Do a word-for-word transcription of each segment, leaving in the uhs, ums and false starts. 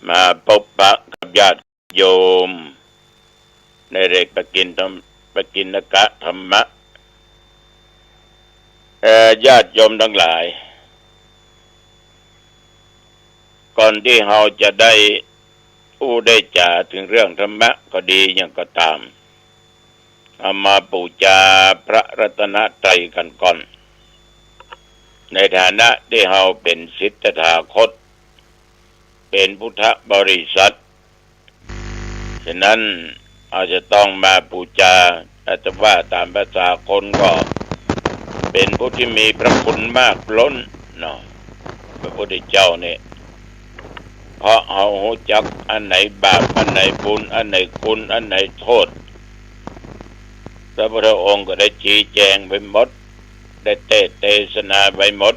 มาพบปะกับญาติโยม ในเรกปกิณฑรรม- ปกิณกะธรรมะ เอ่อ ญาติโยมตังหลาย ก่อนตี้เฮาจะได้อู้ได้จ๋าเถิงเรื่องธรรมะก็ดีหยังก็ต๋าม เฮามาปู๋จาพระรัตนตรัยกั๋นก่อน ในฐานะตี้เฮาเป๋นศิษย์ตถาคต เป๋นพุทธบริษัท ฉะนั้นเฮาจะต้องมาปู๋จา อาจจะว่าต๋ามภาษาคนก็ เป๋นผู้ตี้มีพระคุณมากล้นเนาะ พระพุทธเจ้านี่ เพราะเฮาฮู้จักอันไหนบาป อันไหนบุญ อันไหนคุณ อันไหนโต้ษ พระพุทธองค์ก็ได้ชี้แจ๋งไว้หมด ได้เตสน์เตสนาไว้หมด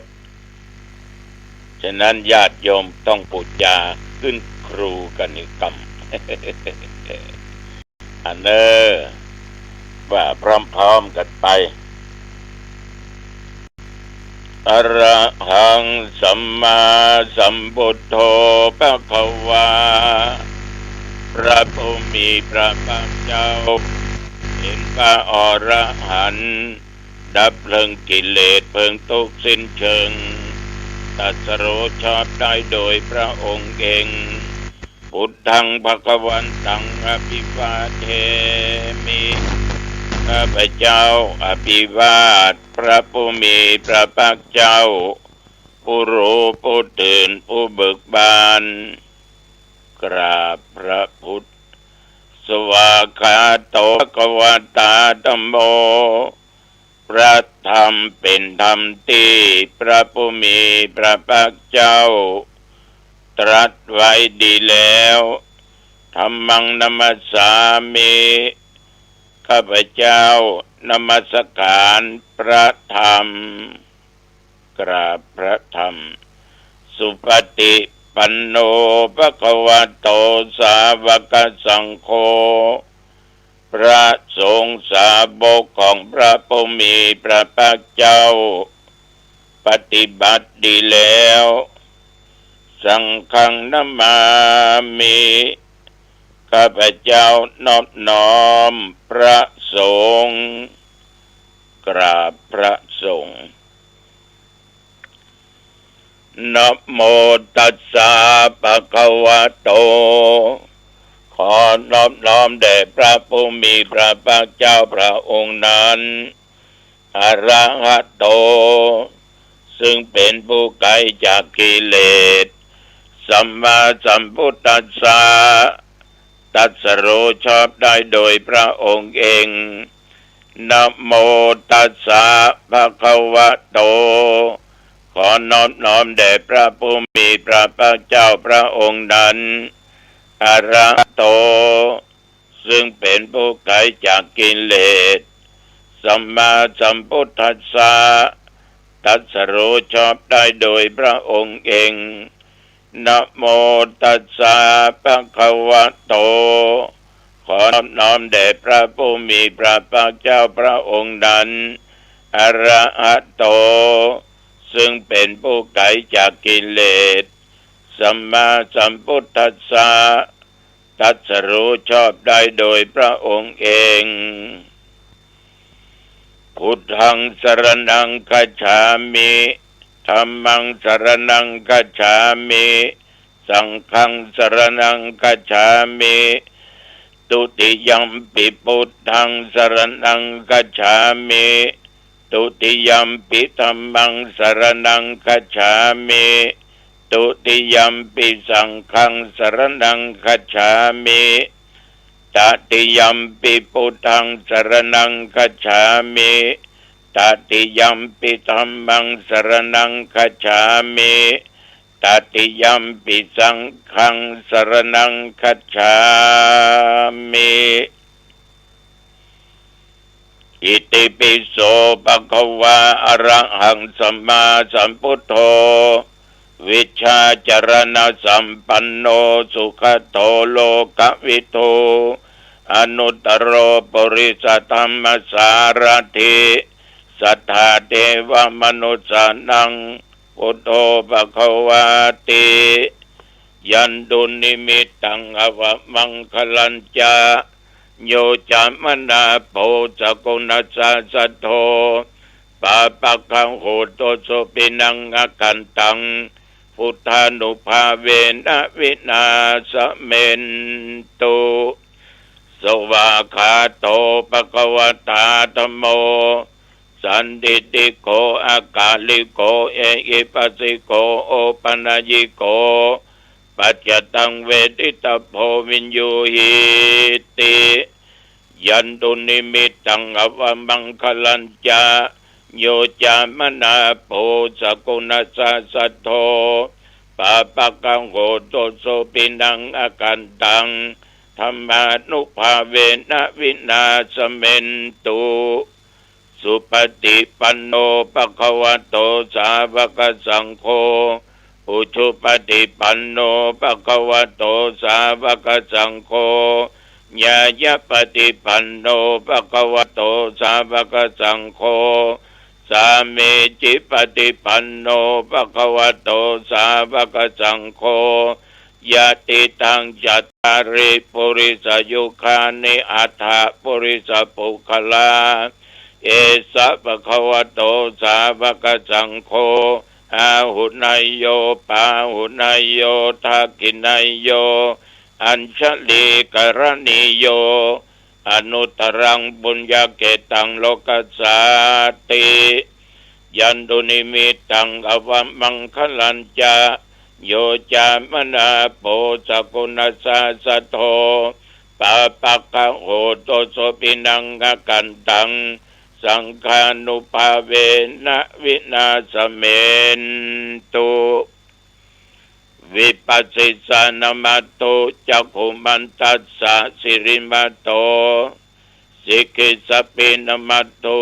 ฉะนั้นญาติโยมต้องปู๋จาขึ้นครูกั๋นอีกกำ อันเน่อ ว่าพร้อมๆ กั๋นไป อะระหังสัมมาสัมพุทโธภะคะวา พระผู้มีพระภาคเจ้า เป๋นพระอรหันต์ ดับเพลิงกิเลสเพลิงตุ๊กข์สิ้นเชิง ตรัสรู้ชอบได้โดยพระองค์เอง พุทธังภะคะวันตังอภิวาเทมิ ข้าพเจ้าอภิวาทพระผู้มีพระภาคเจ้า ผู้รู้ผู้ตื่นผู้เบิกบาน กราบพระพุทธ สวากขาโตภะคะวะตาธัมโม พระธรรมเป๋นธรรมตี้พระผู้มีพระภาคเจ้าตรัสไว้ดีแล้ว ธัมมังนะมัสสามิ ข้าพเจ้านมัสการพระธรรม กราบพระธรรม สุปฏิปันโนภะคะวะโตสาวกสังโฆ พระสงฆ์สาวกของพระผู้มีพระภาคเจ้า ปฏิบัติดีแล้ว สังฆังนะมามิ ข้าพเจ้านอบน้อมพระสงฆ์ กราบพระสงฆ์ นะโมตัสสะภะคะวะโต ขอนอบน้อมแด่พระผู้มีพระภาคเจ้าพระองค์นั้น อะระหะโต ซึ่งเป๋นผู้ไกลจากกิเลส สัมมาสัมพุทธัสสะ ตรัสรู้ชอบได้โดยพระองค์เอง นะโมตัสสะภะคะวะโต ขอนอบน้อมแด่พระผู้มีพระภาคเจ้าพระองค์นั้น อะระหะโต ซึ่งเป๋นผู้ไกลจากกิเลส สัมมาสัมพุทธัสสะ ตรัสรู้ชอบได้โดยพระองค์เอง นะโมตัสสะภะคะวะโต ขอนอบน้อมแด่พระผู้มีพระภาคเจ้าพระองค์นั้น อะระหะโต ซึ่งเป๋นผู้ไกลจากกิเลส สัมมาสัมพุทธัสสะ ตรัสรู้ชอบได้โดยพระองค์เอง พุทธังสรณังคัจฉามิ ธัมมังสรณังคัจฉามิ สังฆังสรณังคัจฉามิ ทุติยัมปิพุทธังสรณังคัจฉามิ ทุติยัมปิธัมมังสรณังคัจฉามิ ทุติยัมปิสังฆังสรณังคัจฉามิ ตติยัมปิพุทธังสรณังคัจฉามิ ตติยัมปิธัมมังสรณังคัจฉามิ ตติยัมปิสังฆังสรณังคัจฉามิ อิติปิโสภะคะวา อะระหังสัมมาสัมพุทโธ วิชชาจรณสัมปันโน สุขะโตโลกะวิทู อนุตตโรปุริสะธัมมสารถิ สัทธาเทวะมนุสสานัง พุทโธภะคะวาติ Yandunnimittaṃ avamaṅgalañca, yo cāmanāpo sakuṇassa saddo, pāpaggaho dussupinaṃ akantaṃ, buddhānubhāvena vināsamentu. Svākkhāto bhagavatā dhammo, sandiṭṭhiko akāliko ehipassiko opanayiko paccattaṃ veditabbo viññūhīti. Yandunnimittaṃ avamaṅgalañca, yo cāmanāpo sakuṇassa saddo, pāpaggaho dussupinaṃ akantaṃ, dhammānubhāvena vināsamentu. Supaṭipanno bhagavato sāvakasaṅgho, ujupaṭipanno bhagavato sāvakasaṅgho, ñāyapaṭipanno bhagavato sāvakasaṅgho, sāmīcipaṭipanno bhagavato sāvakasaṅgho, yadidaṃ cattāri purisayugāni aṭṭha purisapuggalā, esa bhagavato sāvakasaṅgho, āhuneyyo pāhuneyyo dakkhiṇeyyo añjalikaraṇīyo, anuttaraṃ puññakkhettaṃ lokassāti. Yandunnimittaṃ avamaṅgalañca, yo cāmanāpo sakuṇassa saddo, pāpaggaho dussupinaṃ akantaṃ, saṅghānubhāvena vināsamentu. Vipassissa namatthu cakkhumantassa sirīmato, sikhissapi namatthu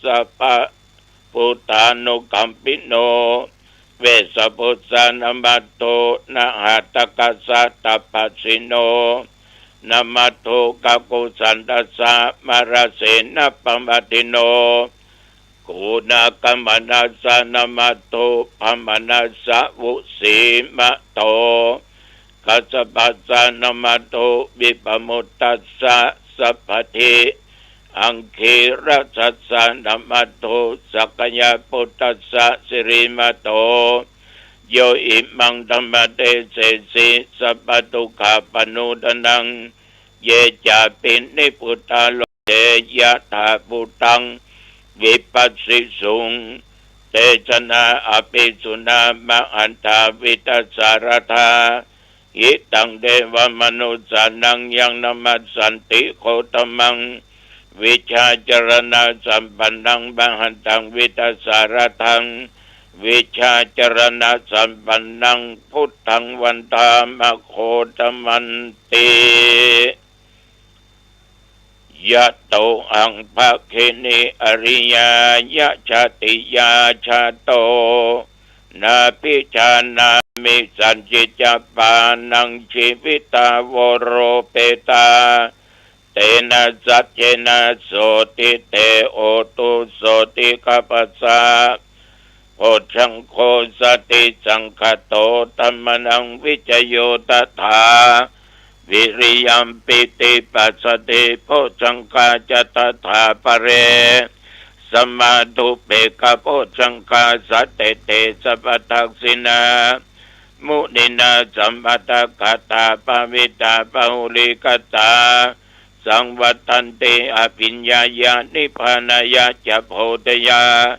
sabbabuddhānukampino, vessabhussa namatthu nhātakassa tapassino, namatthu kakusandhassa mārasenappamatino, guṇākaṃ manassa namatthu brāhmaṇassa vusīmato, kassapassa namatthu vippamuttassa sabbadhi, aṅgīrasassa namatthu sakyaputtassa sirīmato, yo imaṃ dhammadesesi sabbadukkhāpanūdanaṃ, ye cāpi nibbuttā loke yathābhūtaṃ vipassisuṃ, te janā apisuṇā mahantā vītasāradā, hitaṃ devamanussānaṃ yaṃ namassanti gotamaṃ, vijjācaraṇasampannaṃ mahantaṃ vītasāradaṃ, vijjācaraṇasampannaṃ buddhaṃ vandāma gotamanti. Yatohaṃ bhagini ariyāya jātiyā jāto, nābhijānāmi sañcicca pāṇaṃ jīvitā voropetā, tena saccena sotthi te hotu sotthiggappassa. Bojjhaṅgo satisaṅkhāto dhammānaṃ vicayo tathā, viriyampītipassaddhi bojjhaṅgā ca tathāpare, samādhupekkhabojjhaṅgā sattete sabbadassinā, muninā sammadakkhātā bhāvitā bahulīkatā, saṃvattanti abhiññāya nibbānāya ca bodhiyā.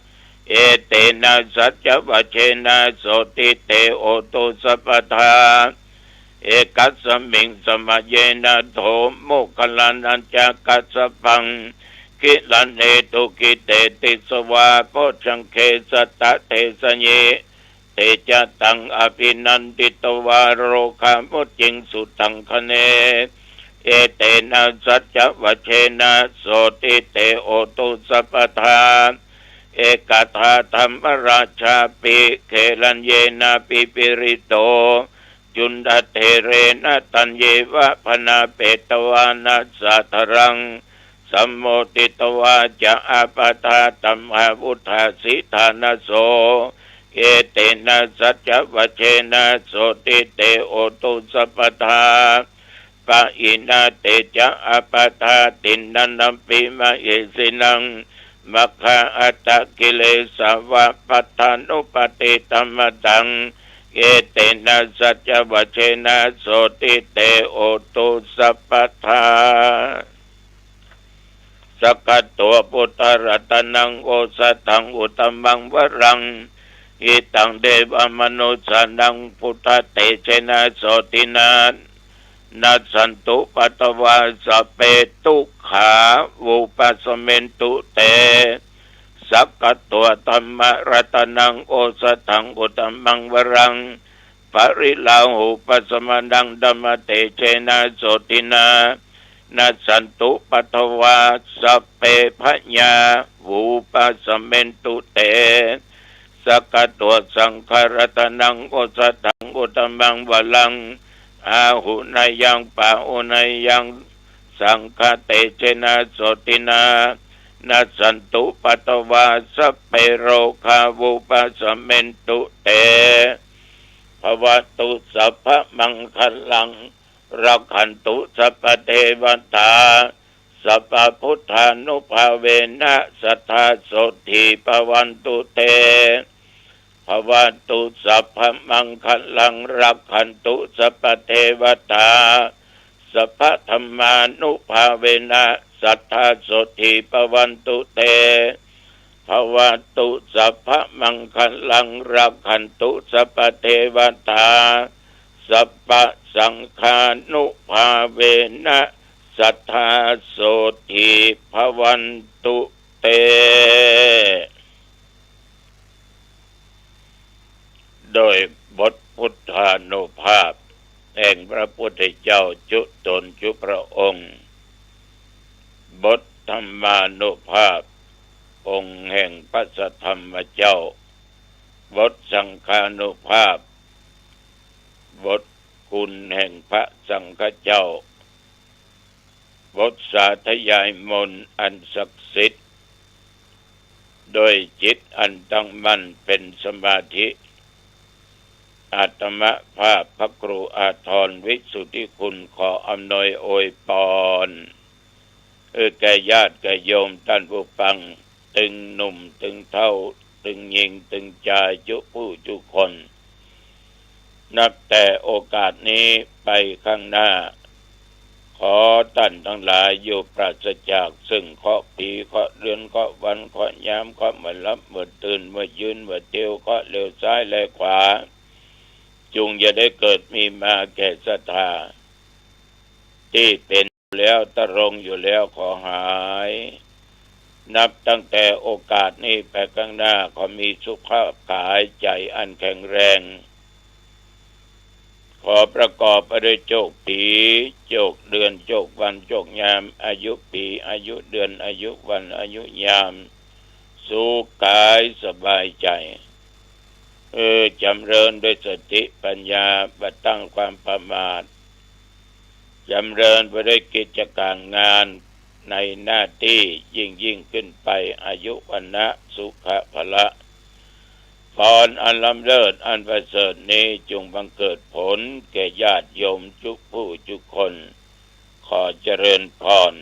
Etena saccavajjena sotthi te hotu sabbadā. Ekasmiṃ samaye nātho moggallānañca kassapaṃ, gilāne dukkhite disvā bojjhaṅge satta desayi. Te ca taṃ abhinanditvā rogā mucciṃsu taṅkhaṇe. Etena saccavajjena sotthi te hotu sabbadā. Ekadā dhammarājāpi gelaññenābhipīḷito, cundattherena taññeva bhaṇāpetvāna sādaraṃ. Sammoditvā ca ābādhā tamhā vuṭṭhāsi ṭhānaso. เอเตนะ สัจจวจเจนะ โสติเต โหตุ สัพพะทา ปะหินะ เตจะ อัปปะทา ทินนะ นะปิ มะเหสินัง มัคคะ อัตตะ กิเลสะวะ ปัฏฐานุปัฏฐิ ธัมมะตัง เอเตนะ สัจจวจเจนะ โสติเต โหตุ สัพพะทา สักขะโต พุทธะ รัตะนัง โอสะถัง อุตตะมัง วะรัง หิตัง เตวะ มะนุสสานัง พุทธะ เตจะนะ โสตินะ นัสสันตุ ปัตตะวา สัพเพ ทุกขา วุปัสสะมินตุ เต สักขะโต ธัมมะ รัตะนัง โอสะถัง อุตตะมัง วะรัง ปะริลาหู ปัสสะมานัง ธัมมะ เตจะนะ โสตินะ นัสสันตุ ปัตตะวา สัพเพ พะยา วุปัสสะมินตุ เต สักขะโต สังฆะ รัตะนัง โอสะถัง อุตตะมัง วะรัง อาหุเนยัง ปะหุเนยัง สังฆะ เตจะนะ โสตินะ นัสสันตุ ปัตตะวา สัพเพ โรคา วุปัสสะมินตุ เต ภะวะตุ สัพพะมังคะลัง รักขันตุ สัพพะเทวะตา สัพพะพุทธานุภาเวนะ สัตตา โสตถี ภะวันตุ เต ภะวะตุ สัพพะมังคะลัง รักขันตุ สัพพะเทวะตา สัพพะธัมมานุภาเวนะ สัตตา โสตถี ภะวันตุ เต ภะวะตุ สัพพะมังคะลัง รักขันตุ สัพพะเทวะตา สัพพะสังฆานุภาเวนะ สัตตา โสตถี ภะวันตุ เต โดยบทพุทธานุภาพแห่งพระพุทธเจ้าจุ๊ตนจุ๊พระองค์ บทธัมมานุภาพองค์แห่งพระสัทธรรมเจ้า บทสังฆานุภาพ บทคุณแห่งพระสังฆเจ้า บทสาธยายมนต์อันศักดิ์สิทธิ์ ด้วยจิตอันตั้งมั่นเป็นสมาธิ อาตมภาพพระครูอาทรวิสุทธิคุณขออำนวยอวยปอน เออ แก่ญาติแก่โยมต้านผู้ฟัง ตึงหนุ่มตึงเฒ่า ตึงญิงตึงจายจุ๊ผู้จุ๊คน นับแต่โอกาสนี้ไปข้างหน้า ขอต้านตังหลายอยู่ปราศจากซึ่งเคราะห์ผี เคราะห์เดือน เคราะห์วัน เคราะห์ยาม เคราะห์เมื่อหลับ เมื่อตื่น เมื่อยืน เมื่อเตียว เคราะห์เลวซ้ายแลขวา จุงอย่าได้เกิดมีมาแก่ศรัทธา ตี้เป๋นอยู่แล้ว ตรงอยู่แล้ว ขอหาย นับตั้งแต่โอกาสนี้ไปข้างหน้า ขอมีสุขภาพกายใจ๋อันแข็งแรง ขอประกอบไปด้วยโชคผี โชคเดือน โชควัน โชคยาม อายุผี อายุเดือน อายุวัน อายุยาม สุขกายสบายใจ๋ เออ จ๋ำเริญด้วยสติปัญญา บ่ตั้งความประมาท จ๋ำเริญไปด้วยกิจก๋านงานในหน้าตี้ ยิ่งยิ่งขึ้นไป อายุ วรรณะ สุขะ พละ ปอนอันล้ำเลิศอันประเสริฐนี้ จุงบังเกิดผลแก่ญาติโยมจุ๊ผู้จุ๊คน ขอเจริญพร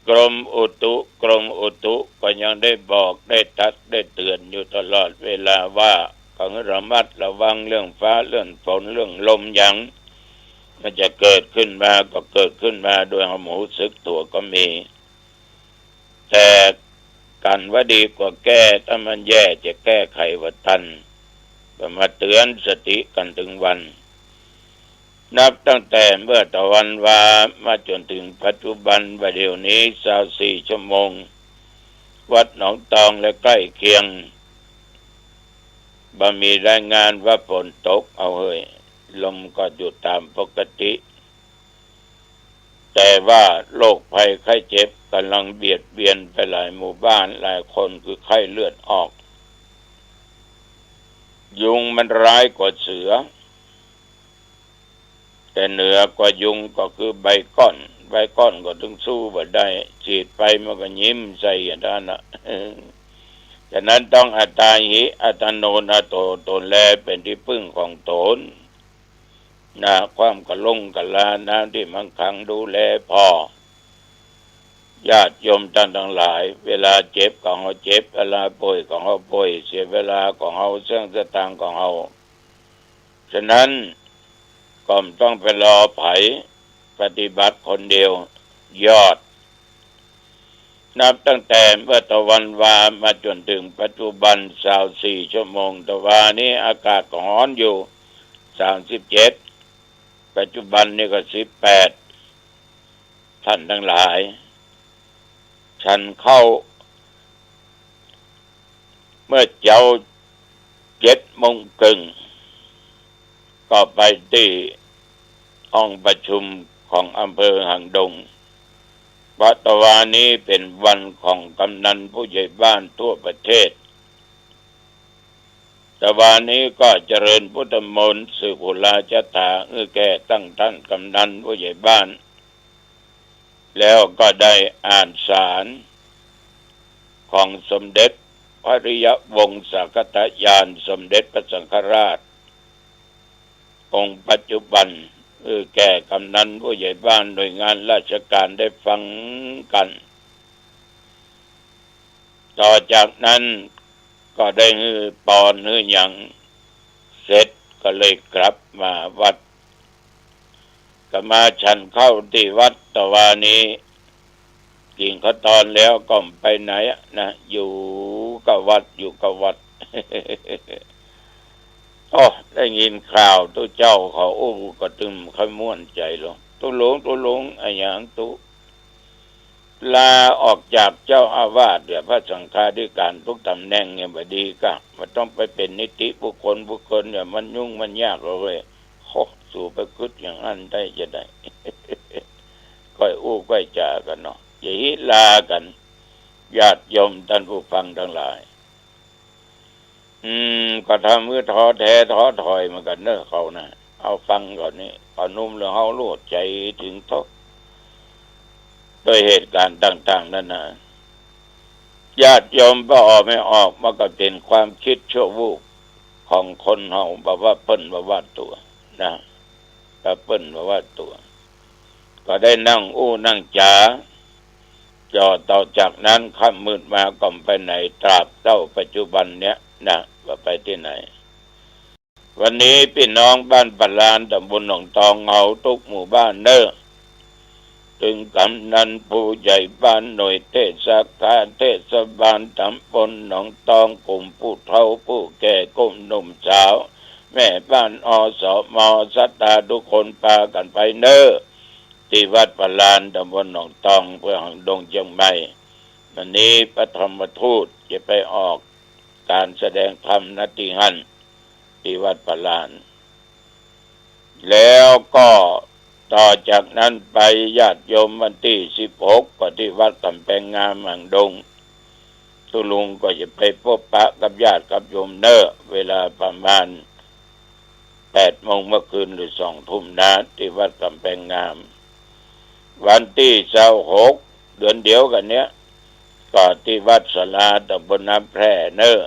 กรมอุตุ กรมอุตุก็ยังได้บอกได้ตักได้เตือนอยู่ตลอดเวลาว่า ขอให้ระมัดระวังเรื่องฟ้าเรื่องฝนเรื่องลมหยัง มันจะเกิดขึ้นมาก็เกิดขึ้นมาโดยบ่ฮู้สึกตั๋วก็มี แต่กั๋นว่าดีกว่าแก้ ถ้ามันแย่จะแก้ไขบ่ตัน ก็มาเตือนสติกั๋นตึงวัน นับตั้งแต่เมื่อตะวันวามาจ๋นถึงปัจจุบัน บ่าเดี่ยวนี้ซาวสี่ชั่วโมง วัดหนองตองและใกล้เคียง บ่มีรายงานว่าฝนตกเอาเหย ลมก็อยู่ต๋ามปกติ แต่ว่าโรคภัยไข้เจ็บก่ำลังเบียดเบียนไปหลายหมู่บ้านหลายคน คือไข้เลือดออก ยุงมันร้ายกว่าเสือ แต่เหนือกว่ายุงก็คือใบก้อน ใบก้อนก็ตึงสู้บ่ได้ ฉีดไปมันก็ยิ้มใส่อย่างนั้นน่ะ ฉะนั้นต้องอัตตาหิ อัตตโนนาโถ ตนแลเป๋นตี้เปิ้งของตน นะ ความกะลงกะลา น้ำตี้มันขังดูแลผ่อ ญาติโยมต้านตังหลาย เวลาเจ็บก็เฮาเจ็บ เวลาป่วยก็เฮาป่วย เสียเวลาก็เฮา เสี้ยงสตางค์ก็เฮา ฉะนั้นก็บ่ต้องไปรอใผ ปฏิบัติคนเดียวยอด นับตั้งแต่เมื่อตะวันวามาจ๋นเถิงปัจจุบัน ซาวสี่ชั่วโมง ตะวานี้อากาศก็ฮ้อนอยู่ สามสิบเจ็ด ปัจจุบันนี้ก็สิบแปด ต้านตังหลาย ฉันข้าวเมื่อเจ๊าเจ็ดโมงเกิ่ง ก็ไปตี้ห้องประชุมของอำเภอหางดง เพราะตะวานี้เป๋นวันของกำนันผู้ใหญ่บ้านทั่วประเทศ ตะวานี้ก็เจริญพุทธมนต์สืบหุราชถา อื้อแก่ตั้งต้านกำนันผู้ใหญ่บ้าน แล้วก็ได้อ่านสารของสมเด็จพระอริยวงศาคตญาณ สมเด็จพระสังฆราช องค์ปัจจุบัน อื้อแก่กำนันผู้ใหญ่บ้าน หน่วยงานราชการได้ฟังกั๋น ต่อจากนั้นก็ได้หื้อปอนหื้อหยังเสร็จ ก็เลยกลับมาวัด ก็มาฉันข้าวตี้วัดตะวานี้ กิ๋นข้าวตอนแล้วก็บ่ไปไหนอะนะ อยู่กับวัด อยู่กับวัด โอ้ ได้ยินข่าวตุ๊เจ้าเขาอู้ก็ตึงบ่ค่อยม่วนใจ๋หรอก ตุ๊ลุง ตุ๊ลุง อะหยังตุ๊ ลาออกจากเจ้าอาวาส เดี๋ยวพระสังฆาธิการทุกต๋ำแหน่งเนี่ยบ่ดีก้า บ่ต้องไปเป๋นนิติบุคคล บุคคลเนี่ยมันยุ่งมันยากเอาเว้ย โห สูไปกึ๊ดอย่างอั้นได้จาใด ก้อยอู้ก้อยจ๋ากั๋นเนาะ อย่าหื้อลากั๋น ญาติโยมต้านผู้ฟังตังหลาย อืม ก็ทำหื้อท้อแท้ท้อถอยเหมือนกั๋นเน่อเขานะ เอาฟังเขานี่ เขาหนุ่มเหลือเฮา ฮู้ใจ๋เถิงเต๊อะ ด้วยเหตุก๋ารณ์ต่างๆ นานา ญาติโยมป้อออกแม่ออก มันก็เป๋นความกึ๊ดชั่ววูบของคนเฮา บ่ว่าเปิ้นบ่ว่าตั๋วนะ บ่าเปิ้นบ่ว่าตั๋ว ก็ได้นั่งอู้นั่งจ๋า จ่อต่อจากนั้นค่ำมืดมาก็บ่ไปไหน ตราบเต้าปัจจุบันเนี้ยนะ บ่ไปตี้ไหน วันนี้ปี้น้องบ้านป่าลาน ต๋ำบลหนองตอง เฮาตุ๊กหมู่บ้านเน่อ ตึงก๋ำนันผู้ใหญ่บ้าน หน่วยเทศกาล เทศบาลต๋ำบลหนองตอง กุ่มผู้เฒ่าผู้แก่ กุ่มหนุ่มสาว แม่บ้าน อสม ศรัทธาทุกคนปากั๋นไปเน่อ ตี้วัดป่าลาน ต๋ำบลหนองตอง อำเภอหางดง เจียงใหม่ วันนี้พระธรรมทูตจะไปออกก๋านแสดงธรรม ณ ตี้หั้น ตี้วัดป่าลาน แล้วก็ต่อจากนั้นไปญาติโยมวันตี้สิบหก ก็ตี้วัดก๋ำแปงงามหางดง ตุ๊ลุงก็จะไปปบปะกับญาติกับโยมเน่อ เวลาประมาณแปดโมงเมื่อคืนหรือสองทุ่มนะ ตี้วัดก๋ำแปงงาม วันตี้ซาวหก เดือนเดียวกั๋นเนี้ย ก็ตี้วัดศาลาต๋ำบลน้ำแพร่เน่อ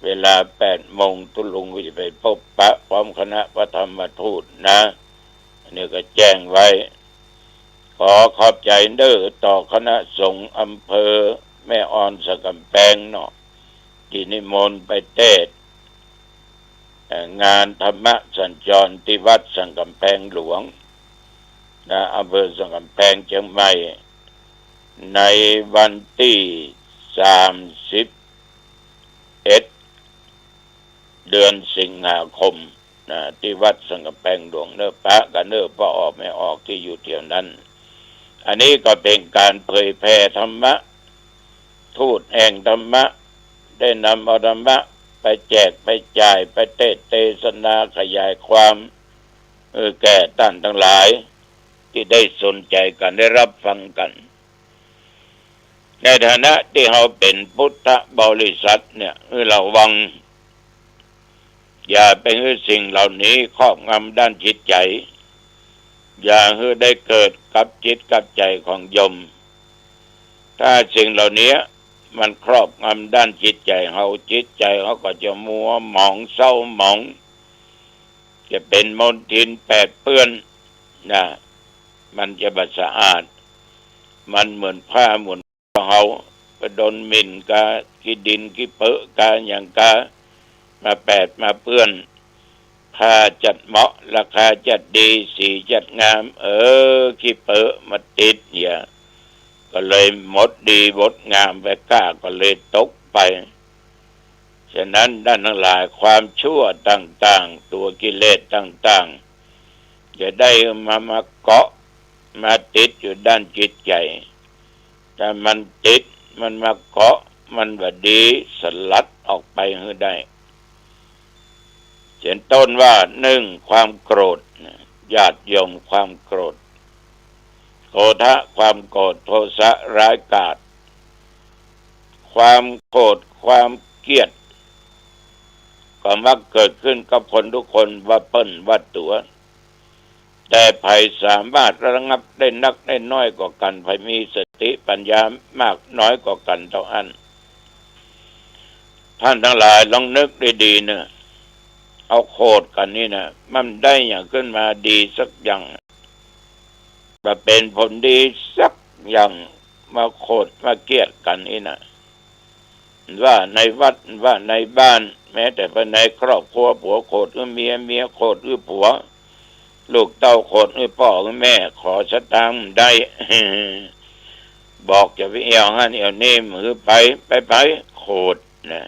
เวลาแปดโมง ตุ๊ลุงก็จะไปปบปะพร้อมคณะพระธรรมทูตนะ อันนี้ก็แจ้งไว้ ขอขอบใจ๋เน่อต่อคณะสงฆ์อำเภอแม่ออนสันก๋ำแปงเนาะ ตี้นิมนต์ไปเตศน์ เอ่อ งานธรรมสัญจรตี้วัดสันก๋ำแปงหลวงนะ อำเภอสันก๋ำแปง เจียงใหม่ ในวันตี้สามสิบเอ็ด เดือนสิงหาคม นะ ตี้วัดสันก๋ำแปงหลวงเน่อ ปะกั๋นเน่อ ป้อออกแม่ออกตี้อยู่แถวนั้น อันนี้ก็เป๋นก๋านเผยแผ่ธรรมะ ทูตแห่งธรรมะ ได้นำเอาธรรมะไปแจกไปจ่าย ไปเตศน์เตสนาขยายความ เออ แก่ต้านตังหลายตี้ได้สนใจ๋กั๋น ได้ฮับฟังกั๋น ในฐานะตี้เฮาเป๋นพุทธบริษัทเนี่ย หื้อระวัง อย่าไปหื้อสิ่งเหล่านี้ครอบงำด้านจิตใจ๋ อย่าหื้อได้เกิดกับจิตกับใจ๋ของโยม ถ้าสิ่งเหล่านี้ มันครอบงำด้านจิตใจ๋เฮา จิตใจ๋เฮาก็จะมัวหมองเศร้าหมอง จะเป๋นมลทินแปดเปื้อนนะ มันจะบ่สะอาด มันเหมือนผ้าเหมือนเฮา ไปโดนหมิ่นกาขี้ดินขี้เปอะกาหยังกา มาแปดมาเปื้อน ผ้าจัดเหมาะ ราคาจัดดี สีจัดงาม เออ ขี้เปอะมาติดเนี่ย ก็เลยหมดดีหมดงามไป ก้าก็เลยตกไป ฉะนั้นต้านตังหลาย ความชั่วต่างๆ ตั๋วกิเลสต่างๆ จะได้มา มาเกาะ มาติดอยู่ด้านจิตใจ๋ ถ้ามันติด มันมาเกาะ มันบ่ดี สลัดออกไปหื้อได้ เช่นต้นว่า นึ่ง ความโกรธนะ ญาติโยม ความโกรธ โทสะ ความโกรธ โทสะร้ายกาจ ความโกรธ ความเกลียด ก็มักเกิดขึ้นกับคนทุกคน ว่าเปิ้นว่าตั๋ว แต่ใผสามารถระงับได้นักได้น้อยกว่ากั๋น ใผมีสติปัญญามากน้อยกว่ากั๋นเต้าอั้น ต้านตังหลายลองนึกดีๆ เน่อ เอาโกรธกั๋นนี่นะ มันได้หยังขึ้นมาดีสักอย่าง บ่เป๋นผลดีสักอย่าง มาโกรธมาเกลียดกั๋นนี่นะ ว่าในวัด ว่าในบ้าน แม้แต่ภายในครอบครัว ผัวโกรธหื้อเมีย เมียโกรธหื้อผัว ลูกเต้าโกรธหื้อป้อหื้อแม่ ขอสตางค์บ่ได้ บอกจะไปเอี่ยวหั้นเอี่ยวนี่ บ่หื้อไป ไปไป โกรธนะ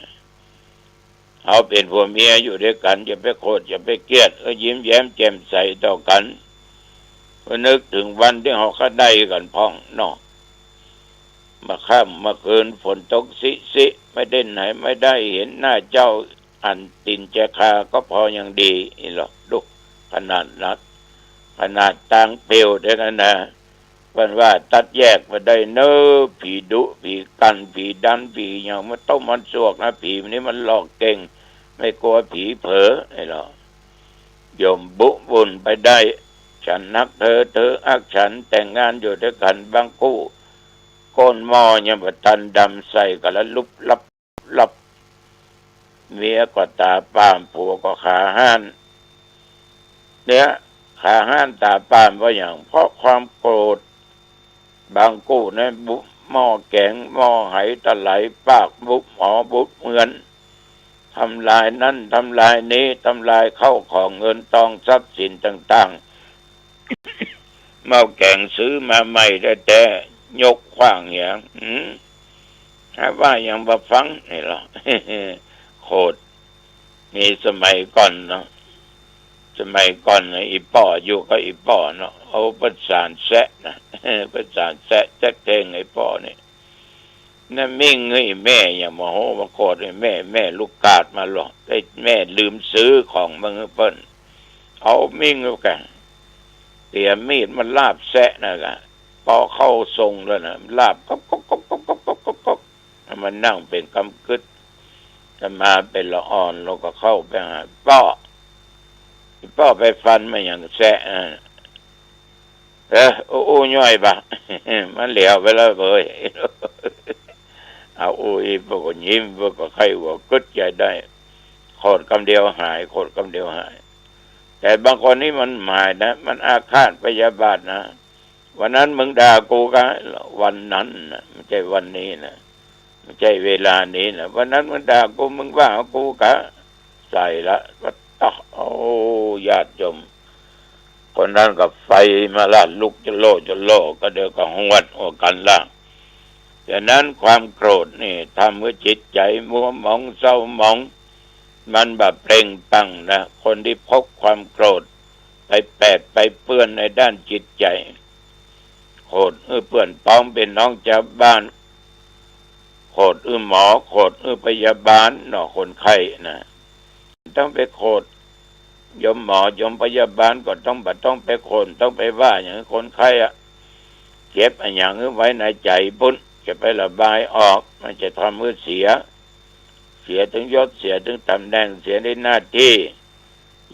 เฮาเป๋นผัวเมียอยู่ตวยกั๋น จะไปโกรธ จะไปเกลียด เออ ยิ้มแย้มแจ่มใสต่อกั๋น ก็นึกเถิงวันตี้เฮาเคยได้กั๋นพ่องเนาะ บ่าค่ำบ่าคืน ฝนตกซิๆ ไม่ได้ไหน ไม่ได้เห็นหน้าเจ้า อันตี๋นแจคาก็พอยังดี อี้หรอ ดู ขนาดนั้น ขนาดตางเปลวได้นั้นนะ เปิ้นว่าตัดแยกบ่ได้เน่อ ผีดุ ผีกั๋น ผีดัน ผีหยัง มันต้มมันสวกนะ ผีนี่มันหลอกเก่ง ไม่กลัวผีเผลอ ไอ้หรอ โยมบุวุ่นไปได้ ฉันฮักเธอ เธอฮักฉัน แต่งงานอยู่ตวยกั๋น บางคู่ ก้นหม้อยังบ่ตันดำ ใส่กั๋นละลุบลับ ลับ เมียก็ต๋าปาม ผัวก็ขาฮ้าน เนี่ย ขาฮ้านต๋าปาม เพราะหยัง เพราะความโกรธ บางกู้นะ บุบหม้อแก๋ง หม้อไหตะไหล ปากบุบหอบุบเฮือน ทำลายนั้นทำลายนี้ ทำลายข้าวของเงินทองทรัพย์สินต่างๆ หม้อแก๋งซื้อมาใหม่แต๊ๆ ยกขว้างเหีย หืม หาว่าหยังบ่ฟัง นี่หรอ โกรธ มีสมัยก่อนเนาะ สมัยก่อนน่ะ อี่ป้ออยู่กับอี่ป้อเนาะ เอาเปิ้นสานแซะนะ เปิ้นสานแซะแจ๊กเทงไอ้ป้อนี่ นั่นมิ่งหื้อแม่ หยังบ่ฮู้ว่าโกรธหื้อแม่ แม่ลูกกาดมาหรอ ไอ้แม่ลืมซื้อของมาหื้อเปิ้น เอามิ่งหื้อกั๋น เตียมีดมาลาบแซะนะกะ ปอเข้าทรงแล้วนะ ลาบก๊อบก๊อบก๊อบก๊อบก๊อบก๊อบก๊อบก๊อบ มันนั่งเป๋นกำกึ๊ด อาตมาเป๋นละอ่อน แล้วก็เข้าไปหา ป้อ ป้อไปฟันมาหยังแซะนะ เออ อู้อู้ย่อยบ่ะ มันเหลียวไปแล้วเว้ย เอาอู้อี้ ป้อก็ยิ้ม ป้อก็ใค่หัวกึ๊ดใจ๋ได้ โกรธกำเดียวหาย โกรธกำเดียวหาย แต่บางคนนี่มันหมายนะ มันอาฆาตพยาบาทนะ วันนั้นมึงด่ากูกะ วันนั้นนะ ไม่ใช่วันนี้นะ ไม่ใช่เวลานี้นะ วันนั้นมึงด่ากู มึงว่ากูกะ ใส่ละ ก็ตอก โอ้ ญาติโยม คนนั้นก็ไฟมาลาดลุกจะโล่จะโล่ ก็เดี๋ยวก็หวดหัวกั๋นละ ฉะนั้นความโกรธนี่ทำหื้อจิตใจ๋มัวหมองเศร้าหมอง มันบ่เปล่งปลั่งนะ คนตี้พกความโกรธไปแปดไปเปื้อนในด้านจิตใจ๋ โกรธหื้อเปื้อนป๊องเป๋นน้องจาวบ้าน โกรธหื้อหมอ โกรธหื้อพยาบาลเนาะ คนไข้นะ ต้องไปโกรธ โยมหมอโยมพยาบาลก็ต้อง บ่ต้องไปโกรธ ต้องไปว่าหยังคนไข้อะ เก็บอะหยังหื้อไว้ในใจ๋ปุ้น จะไประบายออก มันจะทำหื้อเสีย เสียตึงยศ เสียตึงต๋ำแหน่ง เสียในหน้าตี้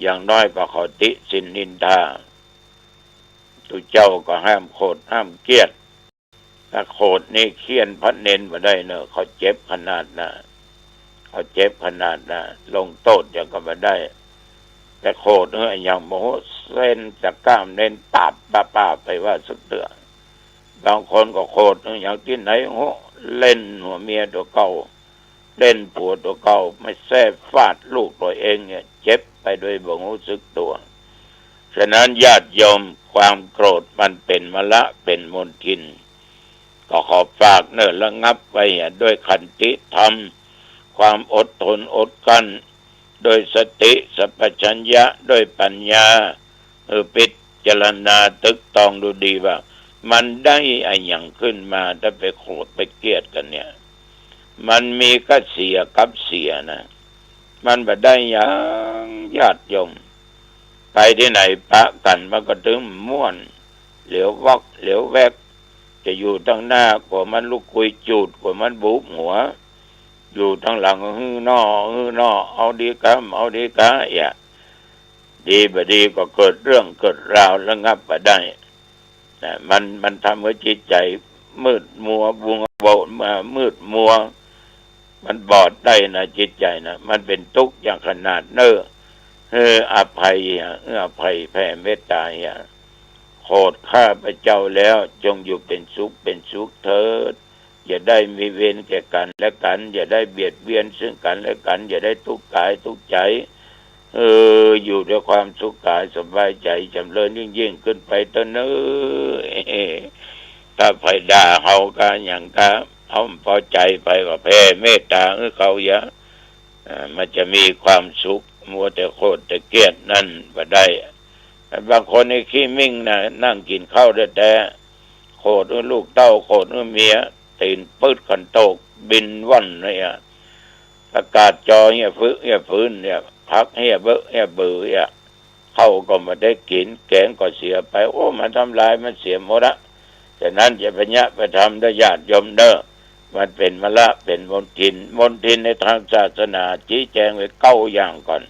อย่างน้อยก็เขาติฉินนินทา ตุ๊เจ้าก็ห้ามโกรธห้ามเกลียด ถ้าโขดนี่เฆี่ยนพระเณรบ่ได้เนาะ เขาเจ็บขนาดนั้น เขาเจ็บขนาดนั้น ลงโต้ษหยังก็บ่ได้ แต่โขดเออหยังบ่ฮู้ เส้นจะก้ามเน้นปาบปาบปาบไปว่าสักเตื้อ บางคนก็โขดเออหยังตี้ไหนฮู้ เล่นหัวเมียตั๋วเก่า เล่นผัวตั๋วเก่า ไม่แซ่ฟาดลูกตั๋วเองเนี่ย เจ็บไปโดยบ่ฮู้สึกตั๋ว ฉะนั้นญาติโยม ความโกรธมันเป๋นมละ เป๋นมลทิน ก็ขอฝากเน่อ ระงับไว้เหีย ด้วยขันติธรรม ความอดทนอดกลั้น ด้วยสติสัมปชัญญะ ด้วยปัญญา เออ พิจารณาตึกตองดูดีว่า มันได้อะหยังขึ้นมา ถ้าไปโขดไปเกลียดกั๋นเนี่ย มันมีก้าเสียกับเสียนะ มันบ่ได้หยัง ญาติโยม ไปตี้ไหนปะกั๋นมันก็ตึงม่วน เหลียววอกเหลียวแวก จะอยู่ตังหน้าก็มันลุกกุยจูด ก็มันบูบหัว อยู่ตังหลังก็หื้อนอ หื้อนอ เอาดีกา เอาดีกา เหีย ดีบ่ดีก็เกิดเรื่องเกิดราว ระงับบ่ได้นะ มัน มันทำหื้อจิตใจ๋มืดมัว มัว เอ่อ มืดมัว มันบอดได้นะ จิตใจ๋นะ มันเป๋นตุ๊กข์อย่างขนาดเน่อ เออ อภัยเหีย เออ อภัย แผ่เมตต๋าเหีย โขดข้าพเจ้าแล้ว จงอยู่เป๋นสุขเป๋นสุขเถิด อย่าได้มีเวรแก่กั๋นและกั๋น อย่าได้เบียดเบียนซึ่งกั๋นและกั๋น อย่าได้ตุ๊กข์กายตุ๊กข์ใจ๋ เออ อยู่ด้วยความสุขกายสบายใจ๋ จ๋ำเริญยิ่งๆ ขึ้นไปเต๊อะเน่อ ถ้าใผด่าเฮากาหยังกา เฮาบ่ปอใจ๋ไปก็แผ่เมตต๋าหื้อเขาเหีย อ่า มันจะมีความสุข มัวแต่โขดแต่เกลียดนั่นบ่ได้ บางคนนี่ขี้มิ่งนะ นั่งกิ๋นข้าวแต๊ๆ โขดหื้อลูกเต้า โขดหื้อเมีย ตี๋นปื๊ดขันโตก บินว่อนเลยอะ ประกาศจ๋อเหียฟึเหียฟืนเนี่ย ผักเหียเบอะเหียเบอเหีย ข้าวก็บ่ได้กิ๋น แกงก็เสียไป โอ้ มันทำลาย มันเสียหมดอะ ฉะนั้นอย่าไปเยียะไปทำเน่อ ญาติโยมเน่อ มันเป๋นมละ เป๋นมลทิน มลทินในทางศาสนา ชี้แจงไว้เก้าอย่างก่อน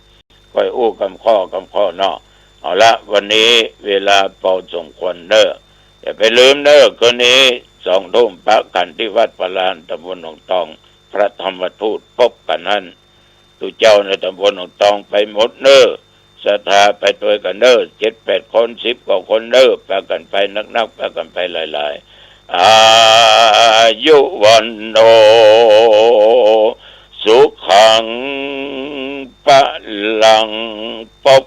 ก้อยอู้กำข้อกำข้อเนาะ เอาละ วันนี้เวลาปอสมควรเน่อ อย่าไปลืมเน่อ คืนนี้สองทุ่มปะกั๋นตี้วัดป่าลาน ต๋ำบลหนองตอง พระธรรมทูต ปบกั๋นหั้น ตุ๊เจ้าในต๋ำบลหนองตองไปหมดเน่อ ศรัทธาไปตวยกั๋นเน่อ เจ็ดแปดคน สิบกว่าคนเน่อ ปากั๋นไปนักๆ ปากั๋นไปหลายๆ อายุวัณโณ สุขัง พลัง ปบ